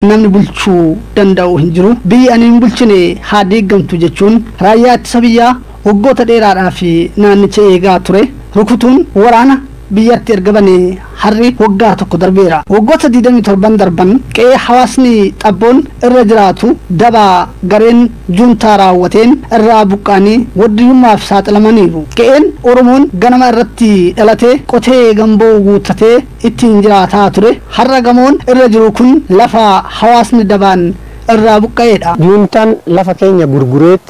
Namni bulchuu danda'u hin jiru. Biyyi ani hin bulchine haa diigamtu jechuun raayyaa ittisa biyyaa waggoota dheeraadhaaf naannicha eegaa ture rukutuun waraana biyyatti erga bane harri waggaa tokko darbeera. Waggoota 27 darban qe'ee hawaasni xabboon irra jiraatu dabaa gareen juuntaa raawwateen irraa buqqaanii wardiyyummaaf saaxilamaniiru. Qe'een Oromoon ganama irratti dhalatee qotee gamboo guuttatee ittiin jiraataa ture har'a gamoon irra jiru kun lafa hawaasni dabaan irraa buqqa'eedha. Juuntaan lafa keenya gurgureet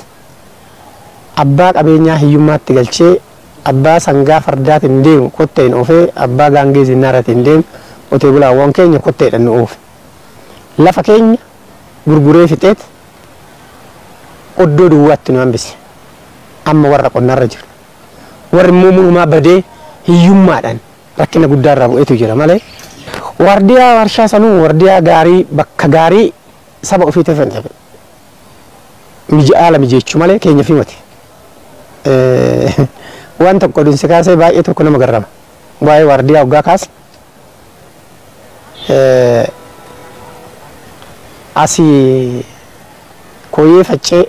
abbaa qabeenyaa hiyyummaatti galchee, abbaa sangaa fardaatiin deemu kotteen oofee, abbaa gaangee zinnaaraatiin deemu qotee bulaawwan keenya kotteedhaan nu oofe. Lafa keenya gurguree fixeet oddoo duwwaatti nu hambise. Amma warra qonnaarra jiru. Warri immoo murumaa badee hiyyummaadhaan rakkina guddaarraa bu'eetu jira malee. Waardiyaa warshaa sanuu waardiyaa gaarii bakka gaarii saba ofiitiif haala mijeechuu malee keenya fi miti. Waan tokko dinsi kaasee baay'ee tokko nama garrama. Waa'ee waardiyaa waggaa kaase. Asii kooyee faccee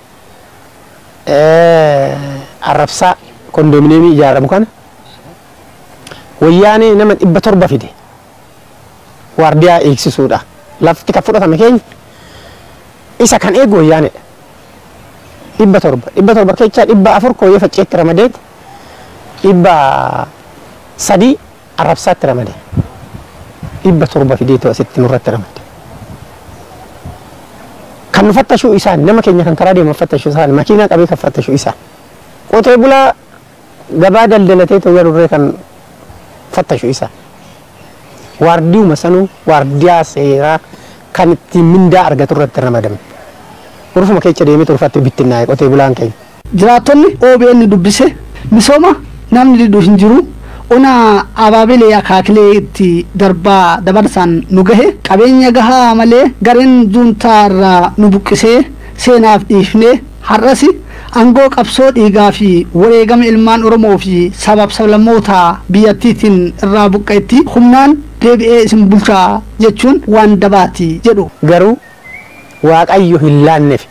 arrabsaa kondominiyeemii ijaaramu kana wayyaanee nama 700 fide waardiyaa eegsisuudha. Lafti kan fudhatame keenya isa kan eegu wayyaaneedha. 700 700 keessaa 400 kooyee facceetti ramadeet, 300 arrabsaatti ramade. 700 fideetu asitti nurratti ramade. Kan nu fattashuu isaan, nama keenya kan karaa deeman fattashuu isaan, makiinaa qabee kan fattashuu isaan. Qotee bulaa gabaa daldalatee ta'uu garurree kan fattashuu isaan. Waardiyuma sanuu waardiyaa seeraa kan ittiin mindaa argatu irratti ramadame. Urfuma keessa deemee turfatte bittinnaa'e qotee bulaan keenya. Jiraattonni OBN dubbise misooma namni diduu hin jiru. Ona abaabilee akaakilee itti darbaa dabarsaan nu gahe qabeenya gahaa malee gareen juuntaa irraa nu buqqisee seenaaf dhiifnee har'as aangoo qabsoo dhiigaa fi wareegama ilmaan Oromoo fi sabaaf sablammoota biyyattiitiin irraa buqqa'etti humnaan deebi'ee isin bulchaa jechuun waan dabaati jedhu. Garuu Waaqayyo hin laanneef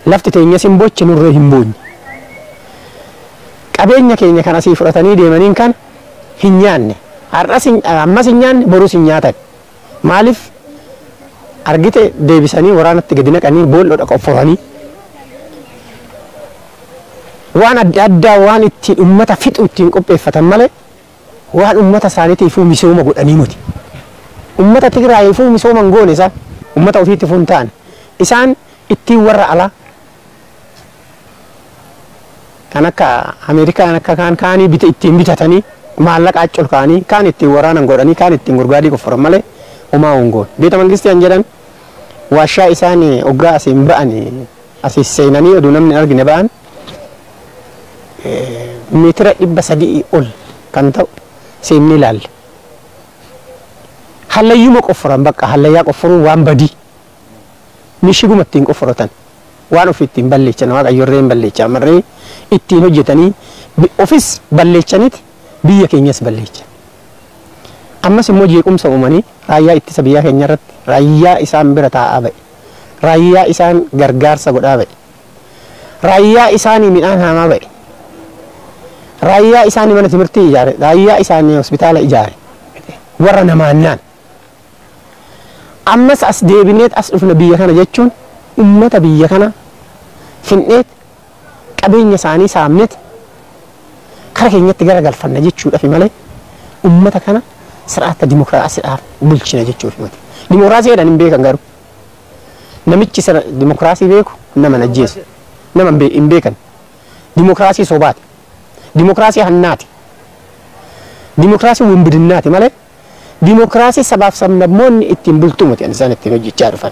lafti teenyas hin boche nurree hin boonye. Qabeenya keenya kan asii fudhatanii deemaniin kan hin nyaanne, har'as ammas hin nyaanne, borus hin nyaatan. Maaliif argite deebisanii waraanatti gadi naqanii boollodha qofforanii waan adda addaa waan ittiin ummata fixu ittiin qopheeffatan malee waan ummata isaaniitiifuu misooma godhanii miti. Ummata Tigraayiifuu misooma hin goone isaan, ummata ofiitiifuu hin taane. Isaan ittiin warra alaa kan akka Ameerikaan akka kaan kaanii bita ittiin bitatanii maallaqa achi ol kaa'anii kaan ittiin waraanan godhanii kaan ittiin gurgaadii qofforan malee homaa hin goone. Beeta mangistii an jedhan warshaa isaan hoggaa asiin ba'an asii seenanii oduu namni hin argine ba'an meetira 300 ol kan ta'u seennee ilaalle. Hallayyuma qofforan bakka hallayyaa qofforuun waan badii. Mishiguma ittiin qofforatan waan ofii ittiin balleechan waaqayyoorree hin balleechan marree ittiin hojjetanii ofis balleechaniiti biyya keenyas balleechan. Ammas immoo jeequmsa uumanii raayyaa ittisa biyyaa keenya irratti raayyaa isaan bira taa'aa ba'e, raayyaa isaan gargaarsa godhaa ba'e, raayyaa isaanii midhaan haamaa ba'e, raayyaa isaanii mana timirtii ijaare, raayyaa isaanii hospitaala ijaare warra namaannaan. Ammas as deebineet as dhufna biyya kana jechuun ummata biyya kana finneet qabeenya isaanii saamneet kara keenyatti garagalfanna jechuudhaaf malee ummata kana sir'aata dimokiraasiidhaaf bulchina jechuuf miti. Dimokiraasii jedhan hin beekan garuu. Namichi sirna dimokiraasii beeku nama hin ajjeesu. Nama hin beekan. Dimokiraasii sobaati. Dimokiraasii hannaati. Dimokiraasii wimbidinnaati malee dimokiraasii sabaaf sablammoonni ittiin bultu miti isaan ittiin hojjechaa dhufan.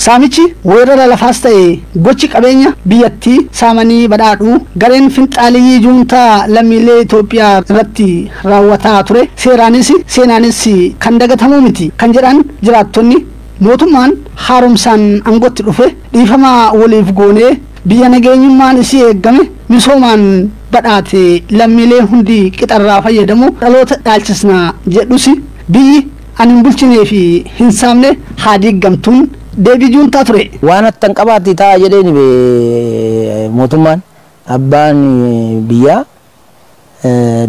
Saamichi weerara lafaas ta'e gochi qabeenya biyyattii saamanii badhaadhuu gareen finxaaliyyii juuntaa lammiilee Itoophiyaa irratti raawwataa ture seeraanis seenaanis kan dagatamuu miti kan jedhan jiraattonni mootummaan haaromsaan aangootti dhufe dhiifama waliif goonee biyya nageenyummaan isii eegame misoomaan badhaate lammiilee hundi qixarraa fayyadamu dhaloota dhaalchisna jedhus biyyi ani hin bulchinee fi hin saamne haa diigamtuun deebii juuntaa ture. Waan attan qabaatti ta'a jedheen mootummaan abbaan biyyaa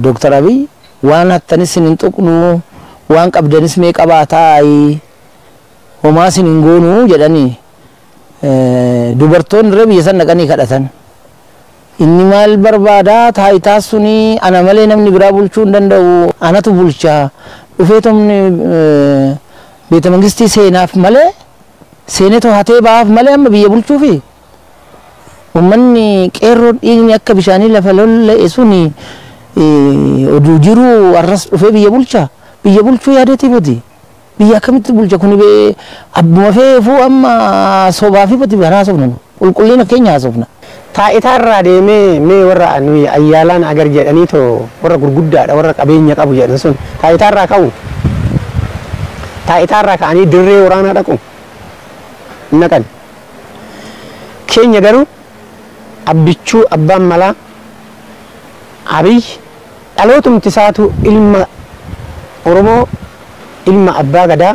Dooktar Abiy waan attanis hin tuqnu waan qabdanis mee qabaataa homaas hin goonu jedhanii dubartoonni irra biyya san dhaqanii kadhatan. Inni maal barbaadaa taayitaa suni ana malee namni biraa bulchuu hin danda'u anatu bulchaa dhufee tomni beeta mangistii seenaaf malee seenetoo hatee ba'aaf malee amma biyya bulchuufi uummanni qeerroo dhiigni akka bishaanii lafa lola'e suni oduu jiru arras dhufee biyya bulchaa biyya bulchuu yaadeetii boti biyya akkamitti bulcha kuni bee abbuma feefuu amma sobaa fi boti kan haasofnu qulqullina keenya haasofna. Taayitaa irraa deemee mee warra nuyi ayyaalaan agar jedhanii too warra gurguddaadha warra qabeenya qabu jedhan sun taayitaa irraa ka'u. Taayitaa irraa ka'anii dirree waraanaa dhaqu. Naqan. Keenya garuu abbichuu abbaan malaa Abiy dhalootumti isaatu ilma Oromoo ilma abbaa gadaa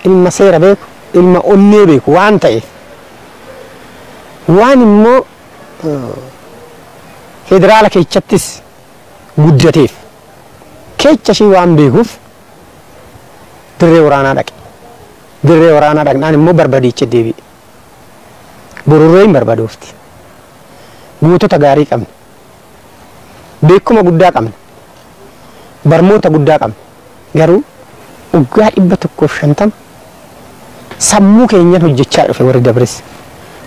ilma seera beeku ilma onnee beeku waan ta'eef waan immoo federaala keechattis guddateef keecha ishii waan beekuuf dirree waraanaa dhaqe. Dirree waraanaa dhaqnaan immoo barbadicha deebi'e. Borurree hin barbadoofti. Gootota gaarii qabna. Beekuma guddaa qabna. Barmoota guddaa qabna. Garuu waggaa 150 sammuu keenyan hojjechaa dhufe warri dabres.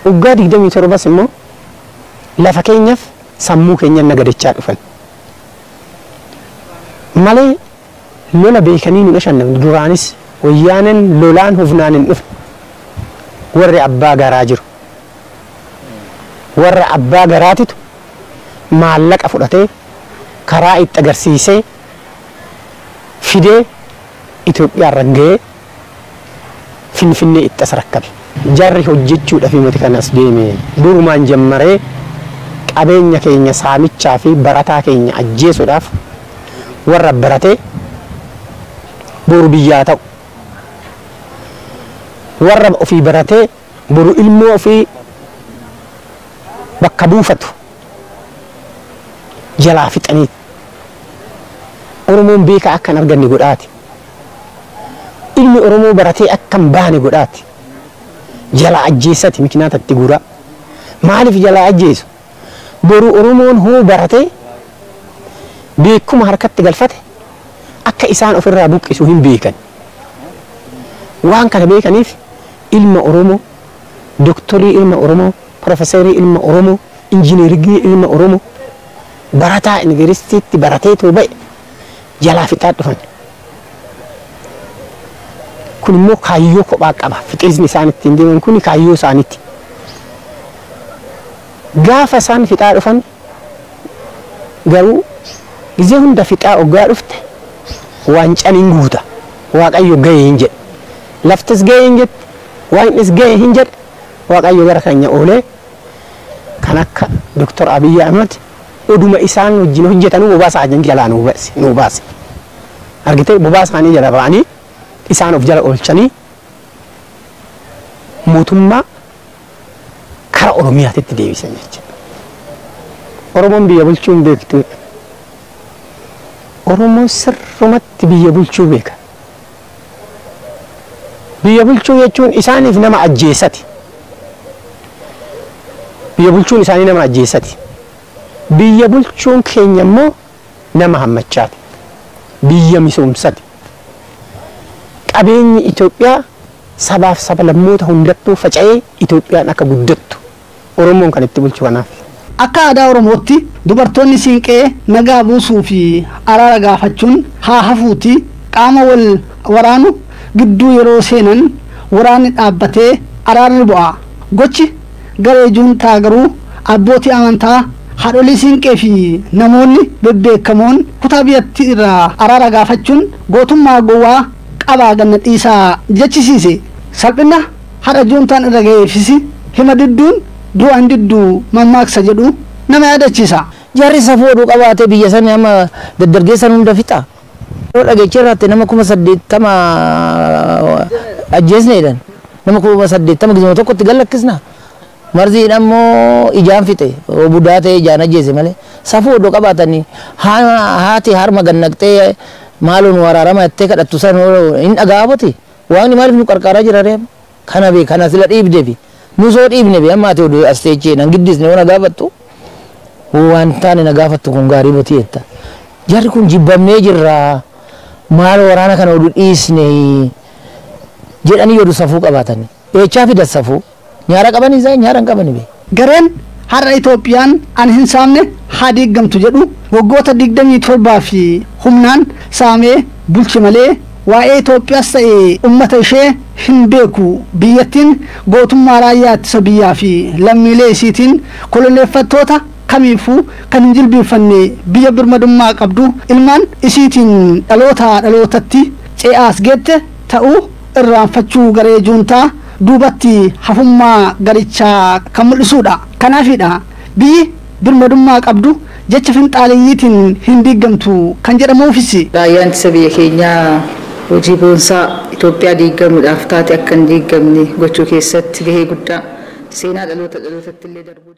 Waggaa 27 immoo lafa keenyaaf sammuu keenyan nagadachaa dhufan. Malee lola beekanii nu dhashannan duraanis wayyaanen lolaan hufnaan hin dhufne warri abbaa garaa jiru. Warra abbaa garaatitu maallaqa fudhatee karaa itti agarsiisee fidee Itoophiyaa irra ga'ee Finfinnee itti as rakkabe. Jarri hojjechuudhaaf miti kan as deeme durumaan jammaree qabeenya keenya saamichaa fi barataa keenya ajjeesuudhaaf warra baratee boru biyyaa ta'u warra ofii baratee boru ilmoo ofii bakka buufatu jalaa fixanii Oromoon beekaa akka hin arganne godhaati. Ilmi Oromoo baratee akka hin baane godhaati. Jalaa ajjeessati mikinaata itti guuraa. Maaliif jalaa ajjeesu? Boru Oromoon hoo baratee beekuma harkatti galfate akka isaan ofirraa buqqisu hin beekan. Waan kana beekaniif ilma Oromoo, doktorii ilma Oromoo, profeesarii ilma Oromoo, injineeringii ilma Oromoo barataa yuunivarsiitiitti baratee too ba'e jalaa fixaa dhufan. Kun immoo kaayyoo kophaa qaba. Fixiisni isaan ittiin deeman kun kaayyoo isaaniiti. Gaafa isaan fixaa dhufan garuu gizee hunda fixaa oggaa dhufte waancaan hin guuta. Waaqayyo ga'ee hin jedhe. Laftis ga'ee hin jette, waaqnis ga'ee hin jedhe. Waaqayyo gara keenya oolee kan akka Dooktar Abiyyi Ahmad oduma isaan wajjin hojjetanuu bobaa isaanii jalaa nu baase. Argitee bobaa isaanii jala ba'anii isaan of jala oolchanii mootummaa kara Oromiyaatitti deebisan jechuudha. Oromoon biyya bulchuu hin beektu. Oromoon sirrumatti biyya bulchuu beeka. Biyya bulchuu jechuun isaaniif nama ajjeesati. Biyya bulchuun isaanii nama ajjeesati. Biyya bulchuun keenya immoo nama hammachaati. Biyya misoomsati. Qabeenyi Itoophiyaa sabaaf saba lammoota hundattuu faca'ee Itoophiyaan akka guddattu Oromoon kan itti bulchu kanaaf. Akka aadaa Oromootti dubartoonni siinqee nagaa buusuu fi araara gaafachuun haa hafuuti qaama wal waraanu gidduu yeroo seenan waraanni dhaabbatee araarri bu'a. Gochi garee juuntaa garuu abbootii amantaa haadholii siinqee fi namoonni bebbeekamoon kutaa biyyattii irraa araara gaafachuun gootummaa gowwaa qabaa ganna dhiisaa jechisiise. Salphina haadha juuntaan irra ga'eefis hima didduun du'aan didduu mammaaksa jedhu nama yaadachiisa. Jarri safuu oduu qabaatee biyya sanii amma daddargeessan hunda fixa. Yoo dhageechee irratti nama 80,000 ajjeesne jedhan, nama 80,000 gizuma tokkotti gallakkisna. Marziin ammoo ijaan fixe, budaa ta'e ijaan ajjeese malee safuu odoo qabaatanii haati harma gannaqxee maaloo nu waraarama jettee kadhattu san hin dhaga'amuti. Waaqni maaliif nu qarqaaraa jira ree? Kana bee kana sila dhiibdee fi nu soo dhiibne bee amma ati oduu as teechee nan giddisne yoo na gaafattu waan taane na gaafattu kun gaarii miti jetta. Jarri kun jibbamnee jirra, maal waraana kana oduu dhiisne jedhanii yoo safuu qabaatanii. Eechaa fidan safuu? Nyaara qabanii isaa nyaara hin qabani bee. Gareen har'a Itoophiyaan ani hin saamne haa diigamtu jedhu waggoota 27 fi humnaan saamee bulche malee waa'ee Itoophiyaas ta'e uummata ishee hin beeku. Biyyattiin gootummaa raayyaa ittisa biyyaa fi lammiilee isiitiin koloneeffattoota kamiifuu kan hin jilbiinfanne biyya birmadummaa qabdu ilmaan isiitiin dhaloota dhalootatti ce'aas geette ta'uu irraanfachuu garee juuntaa duubatti hafummaa garichaa kan mul'isuudha. Kanaafidha biyyi birmadummaa qabdu jecha finxaaliyyiitiin hin diigamtu kan jedhamuufis. Raayyaan ittisa biyya keenyaa hojii boonsaa Itoophiyaa diigamuudhaaf taate akka hin diigamne gochuu keessatti gahee guddaa seenaa dhaloota dhalootatti illee darbuu.